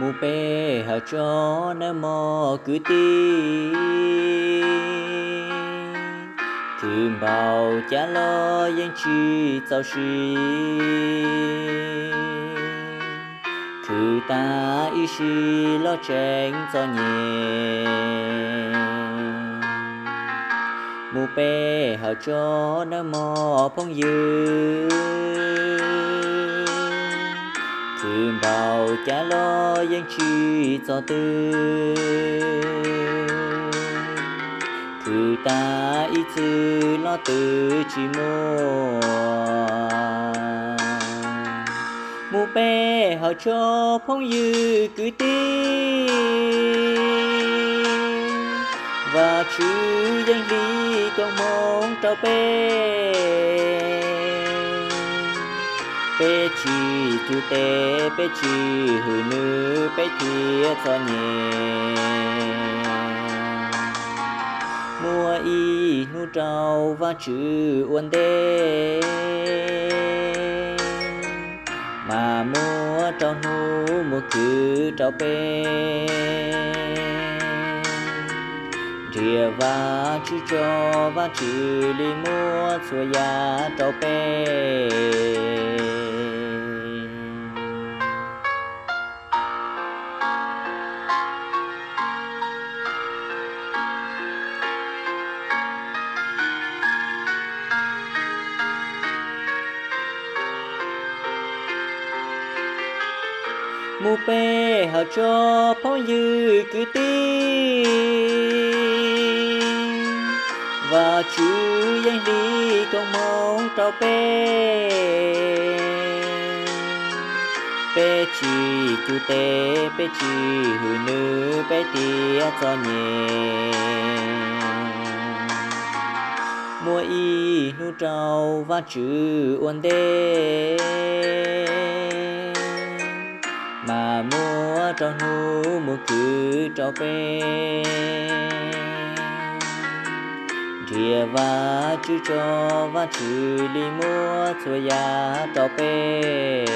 Mus pe hawm tso nawb mog kwv tij, khwv npaum cas los yeej tsis txaus siv, khwv tag ib sim los tseem txom nyem. Mus pe hawm tso nawb mog phooj ywg, khwv npaum cas los yeej tsis txog twg, khwv tag ib txwm los twb tsis muaj. Mus pe hawm tso phooj ywg kwv tij, Vajtswv yeej hliv koom hmoov rau peb. Peb tsis cug tes, peb tsis hwm nws, peb thiaj txom nyem. Muaj ib hnub rau Vajtswv ua ntej, mas muab rau hnub mus khwv rau peb. Nrhiav Vajtswv tso, Vajtswv li muab txhua yam rau peb. Mus pe hawm tso phooj ywg kwv tij, Vajtswv yeej hliv koom hmoov rau peb. Peb tsis cug tes, peb tsis hwm nws, peb thiaj txom nyem. Muaj ib hnub rau Vajtswv ua ntej, mas muab rau hnub mus khwv rau peb. Nrhiav Vajtswv tso, Vajtswv li muab txhua yam rau peb.